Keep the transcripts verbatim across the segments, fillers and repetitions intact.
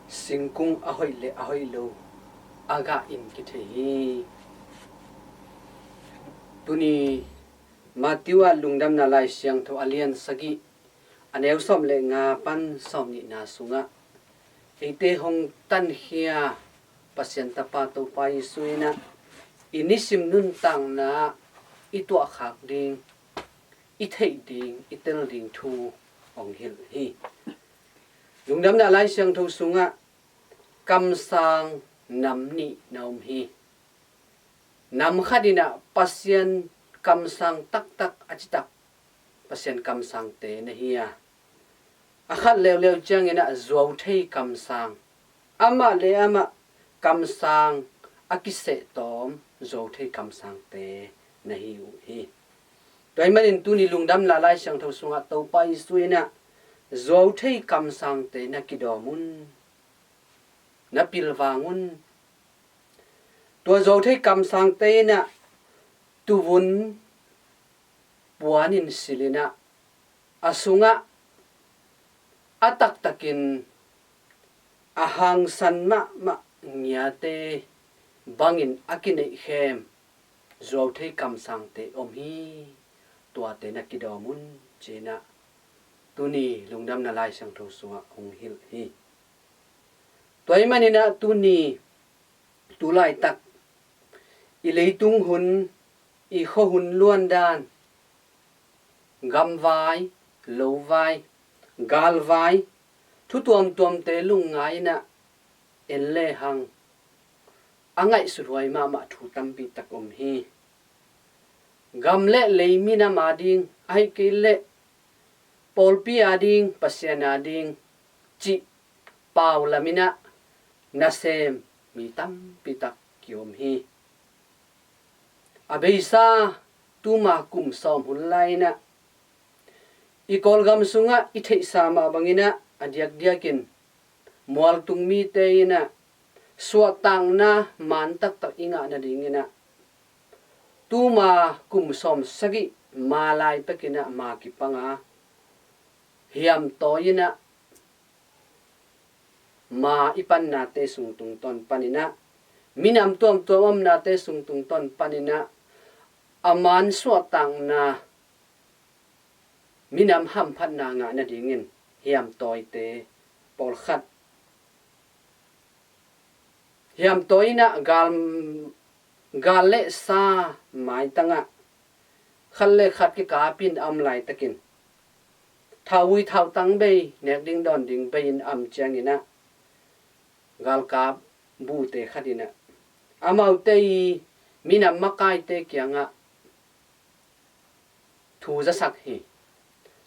Singkung a hoih le a hoih lo a gah in kithei hi. Tuni Matthew ah Lungdamna Lai Siangtho a lian sagih, a neu sawm le nga pan sawm nihna sungah eite hong tankhia Pasian Tapa Topa Jesu in ah i nisim nuntakna ah i tuahkhak ding, i theih ding, i tel ding thu hong hilh hi. Lungdamna Lai Siangtho sungah kamsang nam nih na om hi. Nam khat in ah Pasian kamsang taktak a citak Pasian kamsangte na hi a, a khat leuleu ciangin ah zuauthei kamsang, amah le amah kamsang a kiseh tawm zuauthei kamsangte na hi uh hi. Tua ahih manin tuni Lungdamna Lai Siangtho sungah Topa Jesu in ah zuauthei kamsangte na kidawm un, na pilvang un. Tua zuauthei kamsangte in ah tuvun puanin sil in ah a sungah a taktakin a hangsan mahmah ngiate bangin a kineihkhem zuauthei kamsangte om hi. Tuate na kidawm un, ci-in ah tuni Lungdamna Lai Siangtho sungah hong hilh hi. Tua ahih manin ah tuni tu laitak i leitung hun, i khua hun luandan, gamvai, lovai, galvai, thu tuamtuamte lungngai in ah en le hang a ngaihsuthuai mahmah thu tampi tak om hi. Gam le lei minam a ding, ahih kei leh pawlpi a ding, Pasian a ding cih pau lam in ah nasem mi tampi tak kiom hi. A beisa tuma kum sawm hun lai in ah i Kawlgam sungah i theihsa mah bangin ah a diakdiakin mualtung mite in ah suahtakna man taktak i ngah nadingin ah tuma kum sawm sagih ma lai pekin ah ma kipanga hiamtawi in ah ma i pannate sung tungtawn panin ah, minam tuamtuam omnate sung tungtawn panin ah a man suahtakna, minam hamphatna ngah nadingin hiamtawite pawlkhat hiamtawi in ah gal, gal le sa maitangah khat le khat kikapin a om laitakin thauvui thautang bei, nek ding dawn ding bei in a om ciangin ah galkap bute khat in ah amaute i minam makaite kiangah thu zasak hi.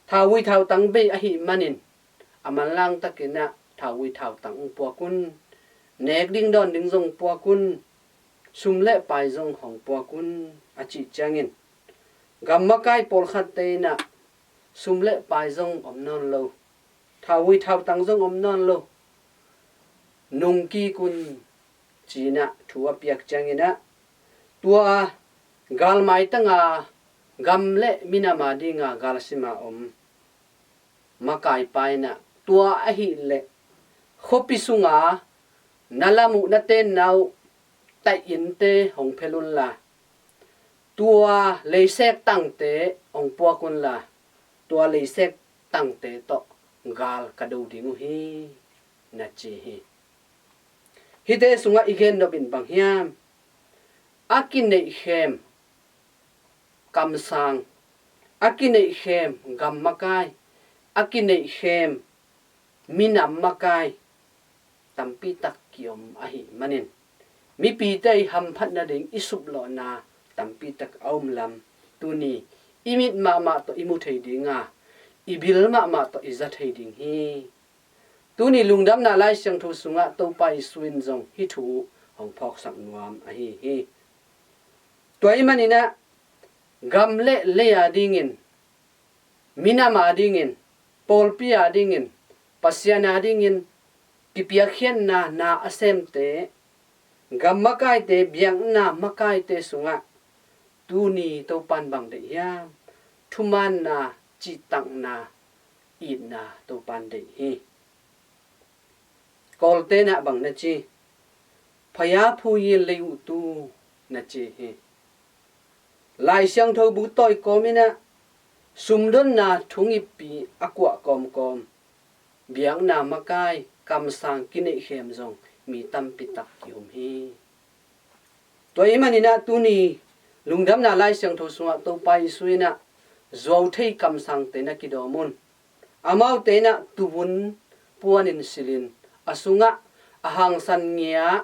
Thauvui thautang bei ahih manin a manlang takin ah thauvui thautang hong puak un, nek ding dawn ding zong puak un, sum le pai zong hong puak un, a cih ciangin gam makai pawlkhatte in ah sum le pai zong om nawn lo, thauvui thautang zong om nawn lo, nungkik un, ci-in ah thu a piak ciangin ah tua galmai tanga gam le minam a dinga galsima om makaipa in ah tua ahih leh khuapi sunga na lam uh, na tenna uh, taih innte hong phel unla, tua leisek tangte hong puak unla, tua leisek tangte tawh gal ka do ding uh hi, na ci hi. Hihte sungah i gen nop in bang hiam? A kineihkhem kamsang, a kineihkhem gam makai, a kineihkhem minam makai tampi tak kiom ahih manin mipite i hamphat nading, i suplawhna tampi tak a om lam tuni i mit mahmah tawh i mu thei dinga, i bil mahmah tawh i za thei ding hi. Tuni Lungdamna Lai Siangtho sungah Topa Jesu in zong hih thu hong phawksak nuam ahi hi. Tua ahih manin ah gam le lei a dingin, minam a dingin, pawlpi a dingin, Pasian a dingin kipiakkhiatna na a semte, gam makaite, biakna makaite sungah tuni Topan bang deih hiam? Thumaanna, cihtakna, itna Topan deih hi. Kawl Amaute in ah bang na ci? Phaya phuyin lei uh tu, na ci hi. Lai Siangtho bu tawi kawm in ah sumdonna thungippi a kuah kawmkawm, biakna makai, kamsang kineihkhem zong mi tampi tak ki-om hi. Tua ahih manin ah tuni Lungdamna Lai Siangtho sungah Topa Jesu in ah zuauthei kamsangte na kidawm un. Amaute in ah tuvun puanin silhin, a sungah a hangsan ngia,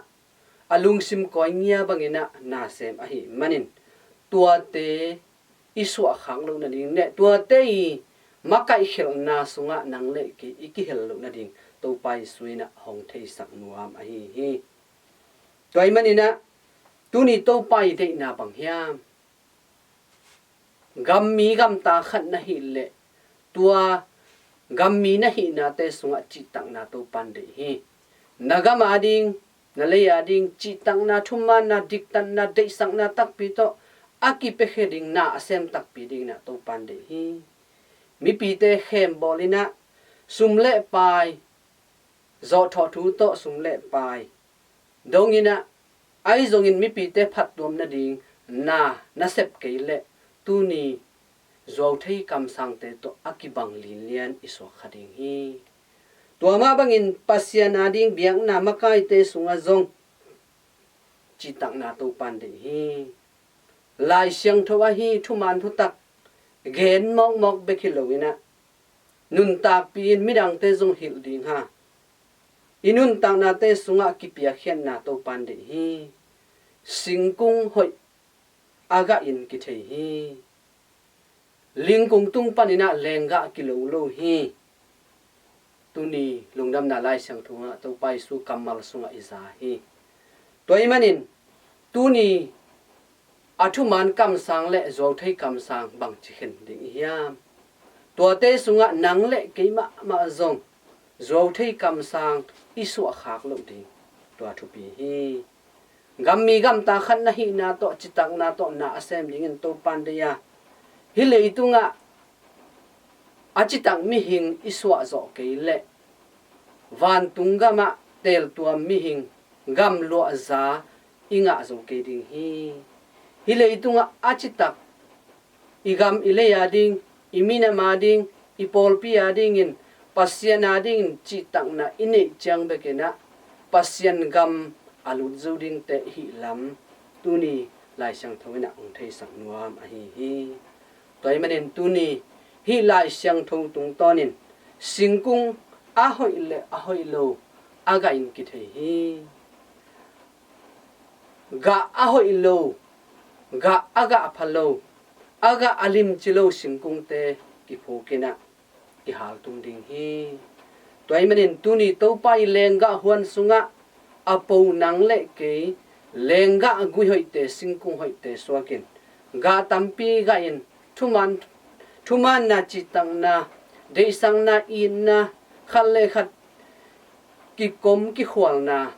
a lungsim kawi ngia bangin ah na sem ahih manin, tuate i suahkhak loh nading le tuate i makaihkhelhna sungah nang le kei i kihel loh nading Topa Jesu in ah hong theisak nuam ahi hi. Tua ahih manin ah tuni Topa i deihna bang hiam? Gammi gamta khat na hih leh tua gammi na hihnate sungah cihtakna Topa in deih hi. Na gam ading, na lei ading cihtakna, thumaanna, diktatna, deihsakna takpi tawh a kipiakhia ding, na a sem takpi dingin ah Topa in deih hi. Mipite khembawl in ah sum le pai, zawhthawh thu tawh sum le pai dongin ah, ahi zongin mipite phattuam nading na na sep kei leh tuni zuauthei kamsangte tawh a kibang linlian i suak kha ding hi. Tua mah bangin Pasian ading biakna makaite sungah zong cihtakna Topa in deih hi. Lai Siangtho ahi thumaan thutak gen mawkmawk bek hi loin ah nuntakpi in midangte zong hilh ding ha. I nuntaknate sungah kipiakkhiatna Topa in deih hi. Singkung hoih a gah in kithei hi. Lingkung tung panin ah lenggah kilo lo hi. Tuni Lungdamna Lai Siangtho ah Topa Jesu kammal sungah i za hi. Tua ahih manin tuni a thumaan kamsang le zuauthei kamsang bangci khen ding i hiam? Tuate sungah nang le kei mahmah zong zuauthei kamsang i suahkhak loh ding tua thupi hi. Gammi gamta khat na hihna tawh, citakna tawh na a sem dingin Topa in deih a, hih leitungah a citak mihing i suahzawh kei leh vantung gamah teeltuam mihing gamluahza i ngah zo kei ding hi. Hih leitungah a citak i gam i lei ading, i minam ading, i pawlpi adingin, Pasian adingin cihtakna i neih ciang bekin ah Pasian gam a lut zo dingte i hih lam tuni Lai Siangtho in ah hong theisak nuam ahi hi. Tua ahih manin tuni hih Lai Siangtho tungtawnin singkung a hoih le a hoih lo a gah in kithei hi. Gah a hoih lo, gah a gah pha lo, a gah a limci lo singkungte kiphuk in ah kihaltum ding hi. Tua ahih manin tuni Topa i lenggah huan sungah a po nang le kei lenggah gui hoihte, singkung hoihte suakin gah tampi gah in thumaan, thumaanna, cihtakna, deihsakna, itna, khat le khat kikom kikhualna,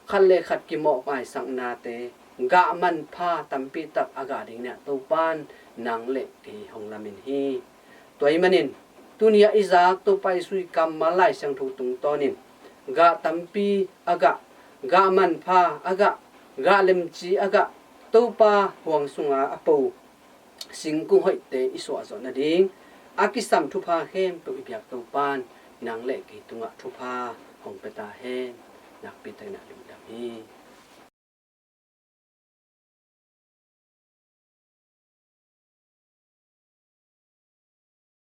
khat le khat kimawhmaisaknate gah manpha tampi tak a gah dingin ah Topa in nang le kei hong lamen hi. Tua ahih manin tuni a i zak Topa Jesu i kammal Lai Siangtho tungtawnin gah tampi a gah, gah manpha a gah, gah lemci a gah, Topa huang sunga a po singkung hoihte i suahzawh nading a kisam thupha khempeuh i biak Topa in nang le kei tungah thupha hong pia ta hen. Nakpi takin ah lungdam hi.